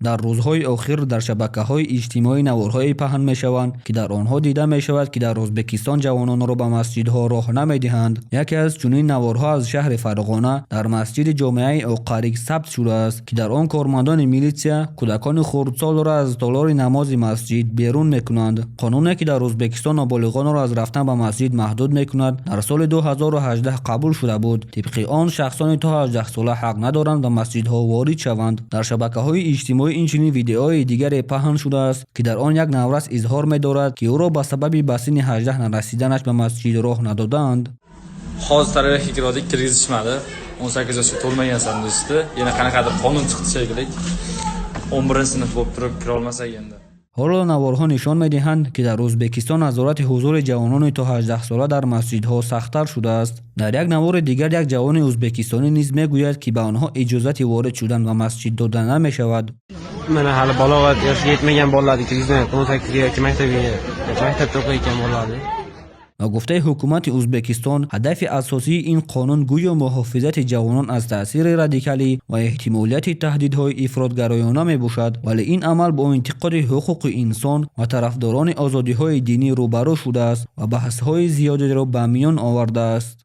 Дар рӯзҳои охир дар шабакаҳои иҷтимоӣ наворҳое паҳн мешаванд, ки дар онҳо дида мешавад, ки дар Ӯзбекистон ҷавононро ба масҷидҳо роҳ намедиҳанд. Яке аз чунин наворҳо аз шаҳри Фарғона дар масҷиди ҷомеаи Оқарик сабт шудааст, ки дар он кормандони милитсия кӯдакони хурдсолро аз толори намози масҷид берун мекунанд. Қонуне, ки дар Ӯзбекистон ноболиғонро аз рафтан ба масҷид маҳдуд мекунад, дар соли 2018 қабул шуда буд. Тибқи он, шахсони то 18-сола ҳақ надоранд ба масҷидҳо ворид шаванд. Дар шабакаҳои иҷтимоӣ инчунин видеои дигаре паҳн шудааст, ки дар он як наврас изҳор медорад, ки ӯро ба сабаби ба синни 18 нарасиданаш ба масҷид роҳ надодаанд. Hozir tarovehga kirdik, kirgizishmadi. 18 yoshga to'lmagansan deyishdi. Yana qanaqadir qonun chiqdi shekilli. 11 sinf bo'lib turib kira olmasak endi. Ҳоло наворҳо нишон медиҳанд, ки дар Ӯзбекистон назорати ҳузури ҷавонони то 18-сола дар масҷидҳо сахттар шудааст. Дар як навори дигар як ҷавони ӯзбекистонӣ низ мегӯяд, ки ба онҳо иҷозати ворид шудан ба масҷид дода намешавад. Mana, hali balog'at yoshiga yetmagan bolalarni kirgizmayapti, 18ga yoki maktabga, maktabda o'qiyotgan bolalarni. Ба гуфтаи ҳукумати Ӯзбекистон, ҳадафи асосии ин қонун гӯё муҳофизати ҷавонон аз таъсири радикалӣ ва эҳтимолияти таҳдидҳои ифротгароёна мебошад, вале ин амал бо интиқоди ҳуқуқи инсон ва тарафдорони озодиҳои динӣ рӯбарӯ шудааст ва баҳсҳои зиёдеро ба миён овардааст.